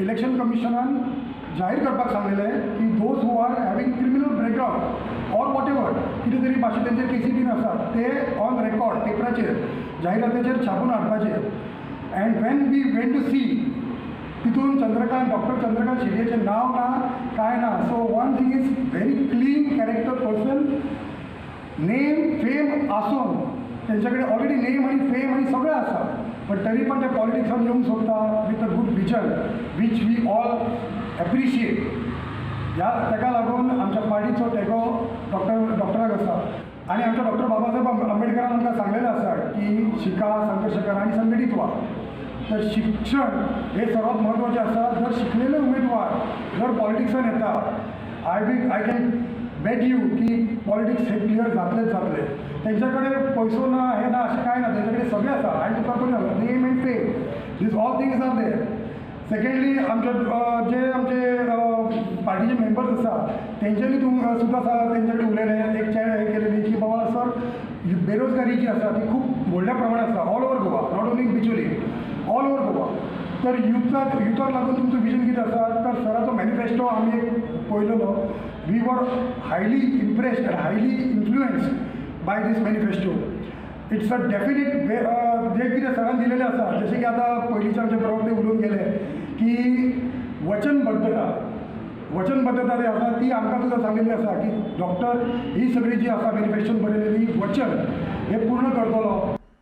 Election कमिशनान जाहीर करपाक सांगलेलें की those who are having criminal background or whatever, कितें तरी भाशेन तेंचेर केसी बीन आसात, ते ऑन रेकॉर्ड पेपराचेर जाहिरातीचेर छापून हाडपाचे. And when we went to see, तितून चंद्रकांत, डॉक्टर चंद्रकांत शेटयेचें नांव ना, कांय ना. So one thing is very clean character person. Name fame आसून, तेंच्या कडेन ऑलरेडी नेम आनी फेम आनी सगळें आसा, बट तरी पण ते पॉलिटिक्सान येवंक सोदता with a good vision, which we all appreciate. ह्या ताका लागून आमच्या पार्टीचो तेंको डॉक्टराक आसा आनी आमच्या डॉक्टर बाबासाहेब आंबेडकरान आमकां सांगलेलें आसा की शिका, संघर्श करा आनी संघटीत व्हा. तर शिक्षण हे सर्वात म्हत्वाचें आसा. जर शिकलेले उमेदवार जर पॉलिटिक्सान येता, I can bet you की पॉलिटिक्स हे क्लियर जातलेच जातले. तेंच्या कडेन पयसो ना, हें ना, अशें कांय ना. तेंच्या कडेन सगळें आसा आनी तुका करून name and fame, these all things are there. Secondly, आमच्या जे आमचे पार्टीचे मेंबर्स आसा, तेंच्यांनी तुम सुद्दां तेंच्या कडेन उलयले, एक चॅट हें केलेली की बाबा सर, बेरोजगारी जी आसा ती खूब व्हडल्या प्रमाणात आसा all over Goa, not only in Bicholim, all over Goa. तर युथाक लागून तुमचो विजन कितें आसा? तर सराचो मॅनिफेस्टो आमी एक पळयलेलो. We were highly impressed and highly influenced by this manifesto. It's a definite जे कितें सरान दिलेलें आसा, जशें की आतां पयलींचे आमचे प्रवक्ते उलोवन गेले की वचनबद्धता, वचनबद्धता जी आसा ती आमकां सुद्दां सांगलेली आसा की डॉक्टर ही सगळी जी आसा मॅनिफेस्टोन बरयलेली वचन हे पूर्ण करतलो.